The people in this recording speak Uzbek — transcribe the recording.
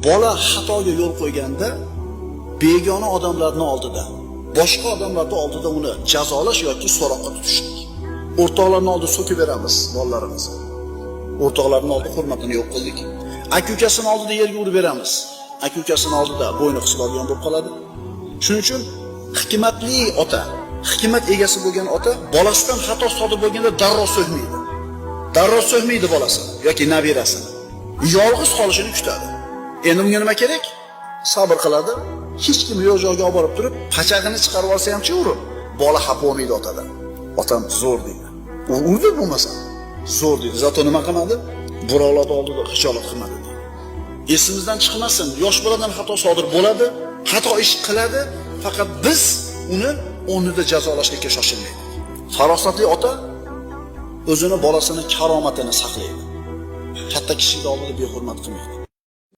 Bola xatoga yo'l qo'yganda begona odamlarning oldida, boshqa odamlarning oldida uni jazolash yoki so'roqqa tutishlik. O'rtoqlarning oldida so'kib beramiz bolalarimizni. O'rtoqlarning oldida hurmatini yo'q qildik. Aka-ukasini oldida yerga urib beramiz. Aka-ukasini oldida bo'yni qisib olgan bo'lib qoladi. Shuning uchun hikmatli ota, hikmat egasi bo'lgan ota bolasidan xato sodir bo'lganda darrov so'kmaydi. Darrov so'kmaydi bolasini yoki nabirasini. Yolg'iz qolishini kutadi. Endi unga nima kerak? Sabr qiladi. Hech kim yo'q joyga olib borib turib, pachag'ini chiqarib olsa hamchi urib, bola xafa bo'lmaydi otadan. Otam zo'r deydi. U urdi bo'lmasa, zo'r deydi. Zato nima qilmadi? Birovlarning oldida xijolat qilmadi deydi. Esimizdan chiqmasin, yosh boladan xato sodir bo'ladi, xato ish qiladi, faqat biz uni o'rnida jazolashlikka shoshilmaylik. Farosatli ota o'zini bolasini karomatini saqlaydi. Katta kishining oldida behurmat qilmaydi.